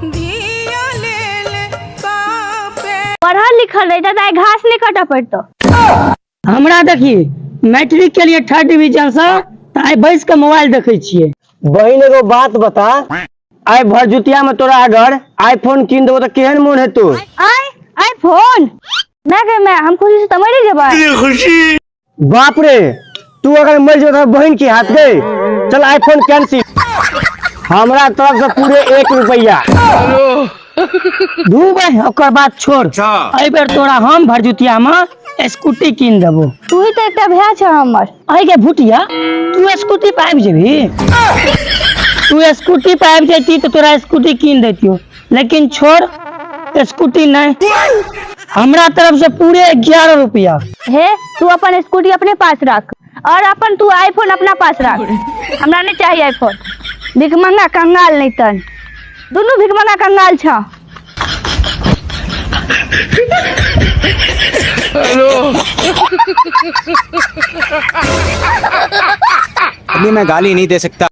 धिया लेल कापे। पढ़ल लिखल रहिता तऽ आइ घास नहि कटऽ पड़ितौ। हमरा देखी मैट्रिक के लिए थर्ड डिवीजन से तऽ आइ बैस के मोबाइल देखै छियै। बहिन एगो बात बता, आइ भरजुतिया में तोरा अगर आईफोन कीन देबो तऽ केहन मोन हेतौ? आइ आईफोन? मैं गे मैं, हम खुशी से तऽ मरि जेबै। बाप रे, तू अगर मर जेबो तऽ बहिन की हाथ गई। चल आईफोन कैंसिल, हमरा तरफ से पूरे 1 रुपया। दू बहिन ओकर बात छोड़, एहि बेर तोरा हम भरजुतिया में स्कूटी कीन देबो। तू ही तऽ एकटा भाय छ हमर। अरे गे भुटिया, तू स्कूटी पर आबि जेबही? तू स्कूटी पर आबि जैती तऽ तोरा स्कूटी कीन देतियो, लेकिन छोड़ स्कूटी नहीं, हमरा तरफ से पूरे 11 रुपया। हे तू अपन स्कूटी अपने पास रख और अपन तू आईफोन अपना पास रख, हमरा नहीं चाहिए आईफोन। भिखमंगा कंगाल नहीं तन, दुनू भिखमंगा कंगाल छ। अभी मैं गाली नहीं दे सकता।